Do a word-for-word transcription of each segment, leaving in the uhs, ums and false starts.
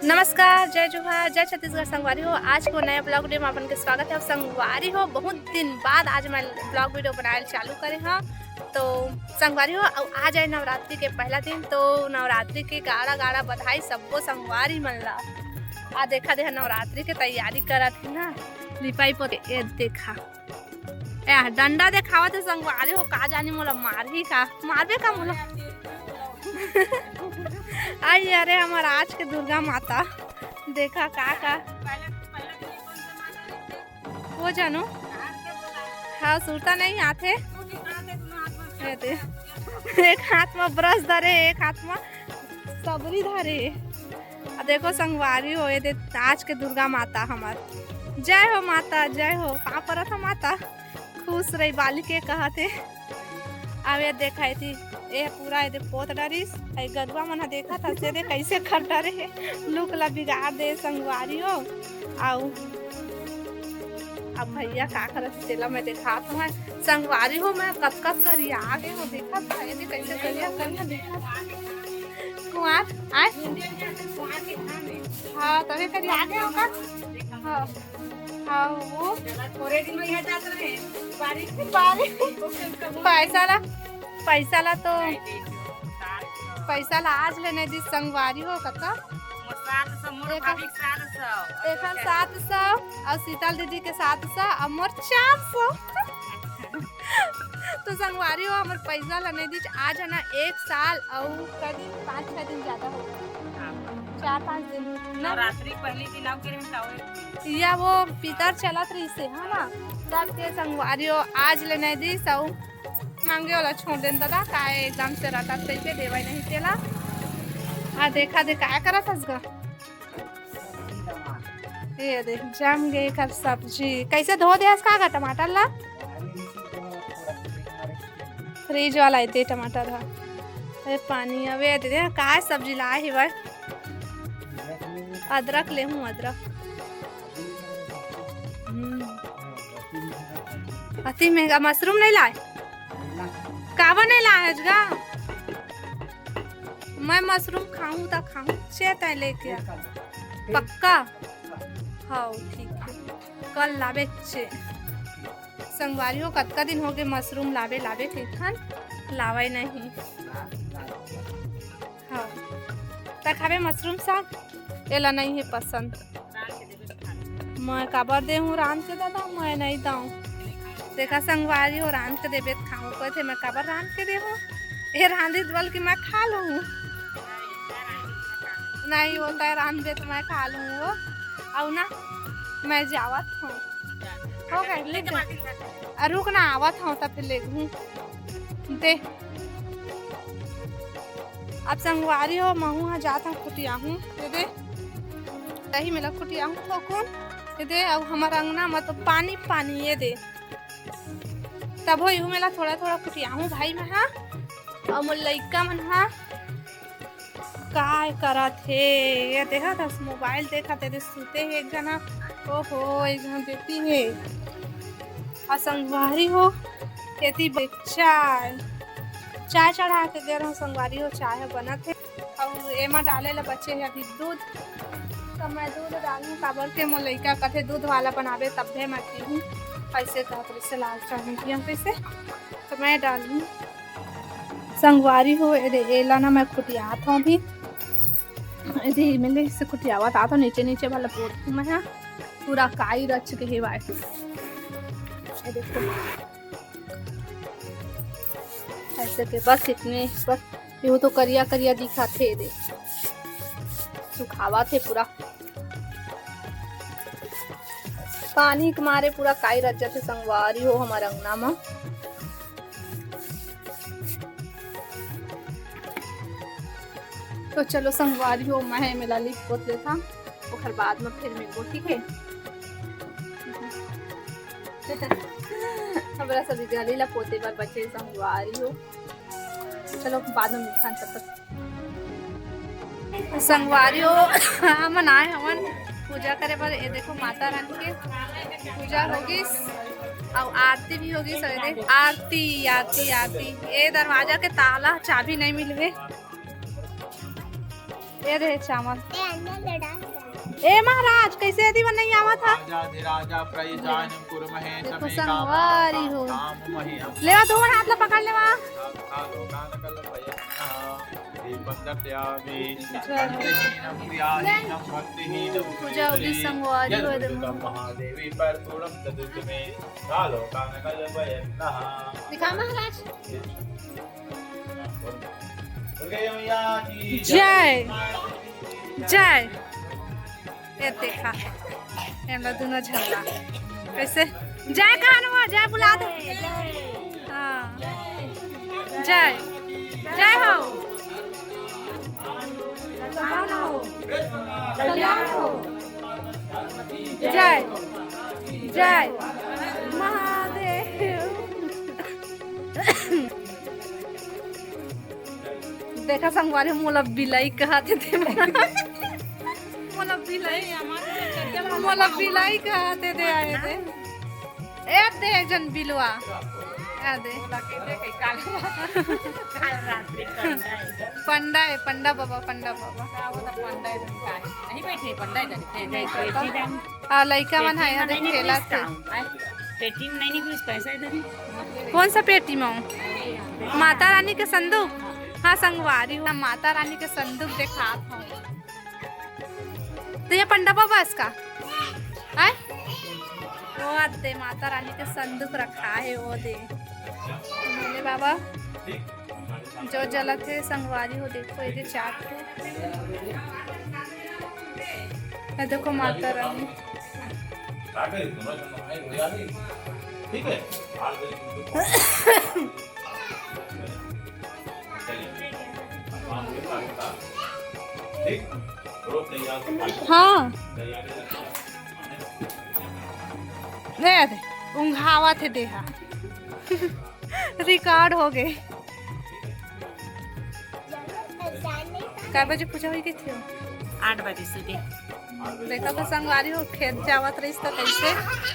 नमस्कार, जय जोहार, जय छत्तीसगढ़ संगवारी हो। आज को नया vlog video में अपन के स्वागत है। और संगवारी हो, बहुत दिन बाद आज मैं vlog video बनाए चालू करे हाँ। तो संगवारी हो, अउ आज है नवरात्रि के पहला दिन, तो नवरात्रि के गाड़ा गाड़ा बधाई सबको संगवारी मन ला। आ देखा दे नवरात्रि के तैयारी करत है ना, लिपाई पोते। ए देखा, ए डंडा देखावत है संगवारी हो, का जानी मोला मारही का, मारबे का मोला? आई अरे हमर आज के दुर्गा माता, देखा का का वो जानो। हाँ, सुरता नहीं आथे। ये दे। एक हाथ में ब्रश धरे, एक हाथ में सबरी धरे। आ देखो संगवारी हो, ये दे आज के दुर्गा माता हमर। जय हो माता, जय हो। पाँव परत ह माता, खुश रही बालिके कहत हे। अब ये देखा थी, ये पूरा ये दे पोत डरिस। आई गरुआ मन ह देखा था से दे कैसे खर डरे हे, लुक ला बिगाड़ दे संगवारी हो। आऊ अब भैया का करत हे, तेला मैं देखात हूँ। संगवारी हो, मैं कतका करिया गे हूँ, देखा था ये दे कैसे करिया करिया देखा था। कुआर आए। हाँ, तभी करिया गे हूँ का। हाँ। हाँ, वो थोड़े दिन में यहाँ जात रहे, बारिश। बारिश। पैसा ला, पैसा ला तो, पैसा ला आज ले नहीं दिस संगवारी हो, कतका? मोर सात सौ, मोर एक भाभी के सात सौ। एक सात सौ, और शीतल दीदी के सात सौ, और मोर चार सौ। तो संगवारी हो, हमर पैसा ला नहीं दिस। आज है ना, एक साल और कई दिन, पाँच छह दिन ज्यादा हो गया, चार पाँच दिन ना। नवरात्रि पहली दिन आओ के रहे, या वो पितर चलत रही से, है ना, तब के संगवारी हो, आज ले नहीं दिस। और मांगे वाला छोड़ देन दादा, काय एकदम से रटत कइके देवई नहीं तेला। आ देखा दे काय करत हस ग। ये दे, जम गे एकर सब्जी। कैसे धो दे हस का ग टमाटर ला? फ्रिज वाला हे ते टमाटर ह। अरे पानी अबे दे दे, काय सब्जी लाए हे भाई? अदरक ले हूँ, अदरक। हम्म। अति महंगा मशरूम नहीं लाए? काबर नहीं लाए हस गा? मैं मशरूम खाऊं त खाऊं, चे तय लेके आ। पक्का? हाँ, ठीक है, कल लाबे चे। संगवारी हो, कतका दिन हो गए मशरूम लाबे लाबे कहिथन, लावय नहीं। हाँ, त खाबे मशरूम साग, एला नहीं है पसंद। मैं काबर दे हूँ रांध के दादा, मैं नहीं दाऊँ। देखा संगवारी हो, रांध के देबे त खाऊँ, कहते मैं काबर रांध के दे हूँ, ये रांधी बोल कि मैं खा लूँ। नहीं होता है रांध दे तो मैं खा लूँ वो। आऊ ना, मैं जावत हूँ। हो गए, ले जा। आ, रुक ना, आवत हूँ तब फिर ले घूम दे। अब संगवारी हो, महू हा जात हूँ कुटिया हूँ, ये दे। तही मेला कुटिया हूँ थोकुन, ये दे। अब हमार अंगना में तो पानी पानी, ये दे। तब हो यू मेला थोड़ा थोड़ा कुटिया हूँ भाई मैं हा, और मोर लइका मन हा। काय करत हे? ये देखत हस, मोबाइल देखत हे, सूते हे एक जना। ओहो, एक जना बेटी हे। आ संगवारी हो, एती बे-, चाय, चाय चढ़ा के दे रहूं संगवारी हो, चाय ह बनत हे। अउ एमा डाले ला बचे हे अभी दूध, त मैं दूध डालूं, काबर के मोर लइका कथे दूध वाला बनाबे तभे मैं पीहूं, ऐसे कहत रहिसे लाल चाय में पियम कइसे, त मैं डालूं। संगवारी हो, एदे, एला ना मैं कुटियात हूँ अभी। एदे, एमे से कुटियावत आत हूँ, नीचे, नीचे वाला पोत हूँ मैं, हाँ। पूरा काई रच के हेवाय। ये देखो। ऐसे के बस इतने, बस। ये तो करिया, करिया दिखा थे, दे। सुखावा थे पूरा। पानी के मारे पूरा काई रच जाथे संगवारी हो हमर अंगना म। तो चलो संगवारी हो, मैं एमे ला लीप पोत लेथन, ओखर बाद म फिर मिलबो, ठीक है? हमरा सभी गली ला पोते बर बचे संगवारी हो। चलो बाद में मिलथन, तब तक संगवारी हो, हमन आए हवन पूजा करे बर। ये देखो माता रानी के पूजा होगिस, अउ आरती भी होगिस। अउ ये देख आरती, आरती, आरती। ये दरवाजा के ताला चाबी नहीं मिले हे। ये दे चावल। ए अंदर ले डाल। ए महाराज, कैसे यदि नहीं आवत हा? राजाधिराजा प्रयजानं कुर्महे देखो समे संगवारी हो। कामार्थानां मह्यं। लेवा, दोनों हाथ ला पकड़ लेवा। साधु लोकान कल्पयन्नः। दीपं दर्शयामि। अच्छा। भक्तिहीनं क्रियाहीनं भक्तिहीनं पूजा होगी, संगवारी हो एकदम। महादेवी परिपूर्णं ददतु मे। सा लोकान कल्पयन्नः। दिखा महाराज। दुर्गे मैया की जय। जय। ये देखा, ये हम लोग दोनों झगड़ा कैसे। जय कहा ना, जय बुला दे। हाँ, जय, जय हो। जय, जय महादेव। देखा संगवारी, मोला बिलाई कहाथे ते। मोला बिलाई, मोला बिलाई कहाथे ते आए दे। ए दे जन बिलवा। ए दे। पंडा है, पंडा बाबा, पंडा बाबा। नहीं बैठे, पंडा है, नहीं बैठे। आ लइका मन हा, यहाँ देख खेलत हे। पेटी में नहीं, नहीं कुछ पैसा इधर ही। कौन सा पेटी में हो? माता रानी के संदूक। हाँ संगवारी हो, माता रानी के संदूक देखात हो। तो ये पंडा बाबा इसका है, वो आते माता रानी के संदूक रखा है, वो दे। भोले बाबा जो जलत हे संगवारी हो, देखो, ये चाट के। ये देखो माता रानी। ठीक है। हाँ। रे, रे, उंघावत हे देहा। रिकॉर्ड हो गए। कै बजे पूजा होई कथे? आठ बजे सुबह। देखा तो संगवारी हो, खेत जावत रहिस तो कैसे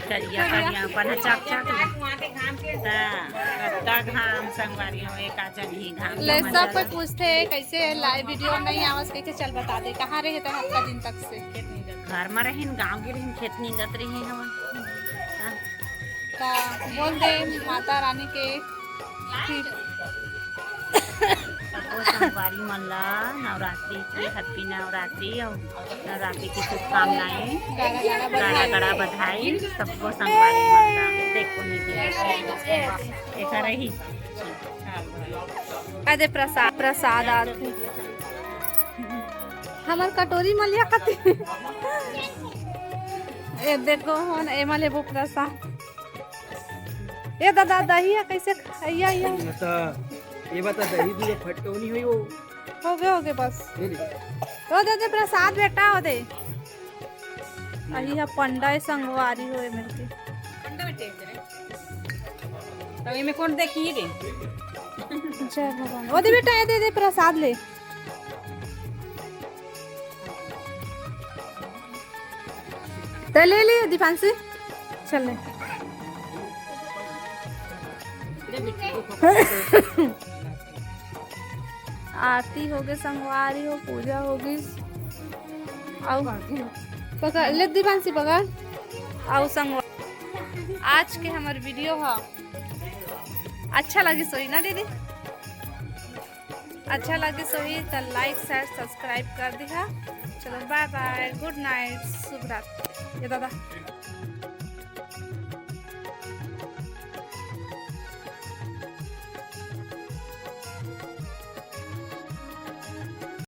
करिया, करिया। करिया, अपन ह चक चक। ता, कतका घाम संगवारी हो, एक आ जगह घाम ले। सब कोई पूछथे कैसे लाइव वीडियो नहीं आवस, कैसे चल बता दे, कहाँ रहे थे हफ्ता दिन तक से? घर में रहिन, गाँव के रहिन, खेत नींदत रहे हवन। हाँ। ता बोल दे माता रानी के कि सब्बो संगवारी मन ला नवरात्रि के, हैप्पी नवरात्रि अउ नवरात्रि की शुभकामनाएं। गाड़ा गाड़ा गाड़ा बधाई। गाड़ा बधाई सब्बो संगवारी मन ला। देखो नीचे एकर ही। अरे प्रसाद, प्रसाद आथे। हमर कटोरी म लिया कति। ए देखो हन, एमा लेबो प्रसाद। ए दादा, दही है कैसे? अइया, अइया। बता, ये बता, दही दूध फटकौनी होई वो। हो गए, हो गए, बस। ये ले। ओ दे दे प्रसाद बेटा, हो दे। अही है पंडा है संगवारी होए मिलके। पंडा बेटे, तब ये में कौन देखी रे? जय भगवान। ओ दे बेटा, ये दे दे प्रसाद ले। तो ले लियो दीपांशु, चल ले। आरती हो गए, संगवारी हो, पूजा हो गई। आओ पकड़ ले दीपांशु, पकड़। आओ संगवारी, आज के हमर वीडियो ह अच्छा लगिस होही ना दीदी? अच्छा लगिस होही त like, share, subscribe कर दिहा। चलो bye bye, good night, शुभ रात्रि। ये दादा।